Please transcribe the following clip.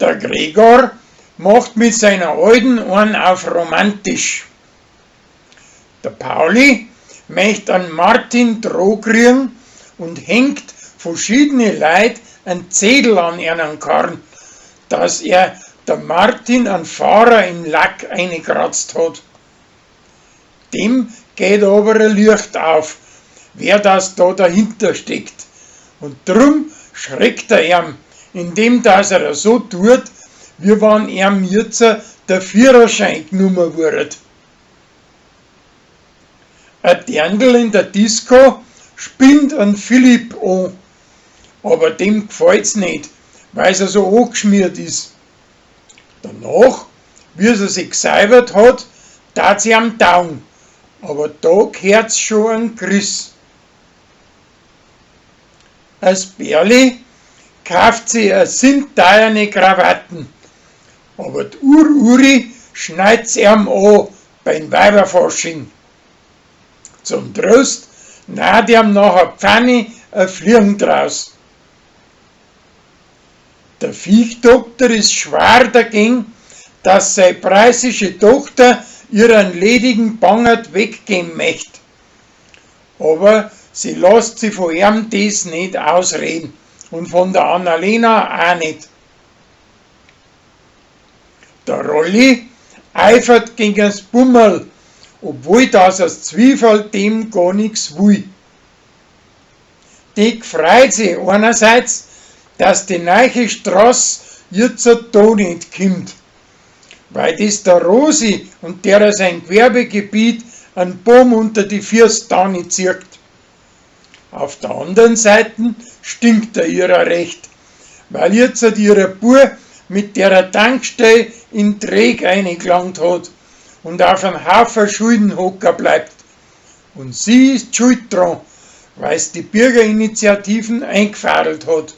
Der Gregor macht mit seiner Alten einen auf romantisch. Der Pauli möcht an Martin droh kriegen und hängt verschiedene Leut einen Zettel an ihren Karren, dass er der Martin an Fahrer im Lack eingekratzt hat. Dem geht aber ein Licht auf, wer das da dahinter steckt. Und drum schreckt er ihm, indem dass er so tut, wie wann ihm jetzt der Führerschein genommen wird. Ein Dirndl in der Disco spinnt an Philipp an, aber dem gefällt's nicht, weil's er so angeschmiert ist. Danach, wie er sich gesäubert hat, tat sie am taugen, aber da gehört's schon an Chris. Als Berli kauft sie a sinteierne Krawatten, aber die Ur-Uri schneid's ihm an beim Weiberfasching. Zum Trost naht ihm nach a Pfanne a Fliegen draus. Der Viechdoktor ist schwer dagegen, dass sei preußische Tochter ihren ledigen Bangert weggeben möcht. Aber sie lässt sich von ihm das nicht ausreden und von der Annalena auch nicht. Der Rolli eifert gegen das Bummel, obwohl das als Zwiefel dem gar nix will. Die freut sich einerseits, dass die neue Straße jetzt da nicht kommt, weil das der Rosi und der sein Gewerbegebiet einen Baum unter die Füße da nicht zieht. Auf der anderen Seite stinkt er ihrer recht, weil jetzt ihrer Bub mit der Tankstelle in Dreck eingelangt hat und auf einem Haufen Schulden hocker bleibt. Und sie ist schuld dran, weil's die Bürgerinitiativen eingefadelt hat.